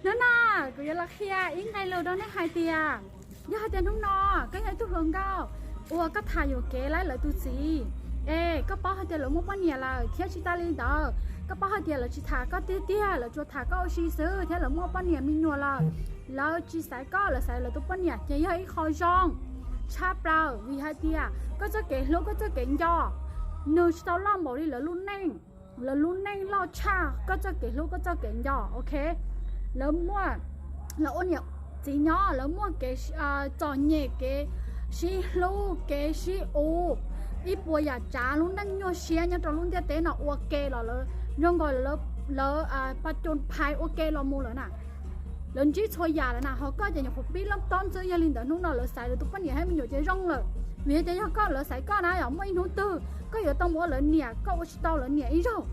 Hnub no kuv yuav los qhia ib nqe lus rau nej hais tias, yog hais tias hnub no koj yog ib tug hluas nkauj uas koj tham yuam kev lawv tus txiv, es koj paub hais tias lawv muaj poj niam lawm, thiab tsis tas li ntawd koj paub hais tias lawv tsis tham koj tiag tiag, lawv tsuas tham koj ua si xwb, thiab lawv muaj poj niam me nyuam lawm, lawv tsis xaiv koj, lawv xaiv lawv tus poj niam, ces yog ib qho zoo tshaj plaws, vim hais tias koj txoj kev hlub, koj txoj kev nco nws tsis tau loj npaum li lawv lub neej. Lawv lub neej loj tshaj koj txoj kev hlub, koj txoj kev nco, ok. Lawv muaj, lawv ua niam txiv nyob, lawv muaj kev txom nyem, kev sib hlub, kev sib ua, ib puas yam tsav lub neej nyuaj siab nyob rau lub ntiaj teb no ua ke los lawv zoo nkaus lawv pa cus phais ua ke los mus lawm na. Lawv ntsib txhua yam lawm na, ho koj ces nyuam qhuav pib loj tob ntxwb, yog li ntawd hnub no lawv xaiv lawv tus poj niam thiab me nyuam ces zoo lawm. Vim tias yog koj, lawv xaiv koj na, yog muaj ib hnub twg koj yuav tau mus ua lawv niam, koj ua tsis tau lawv niam ib zaug.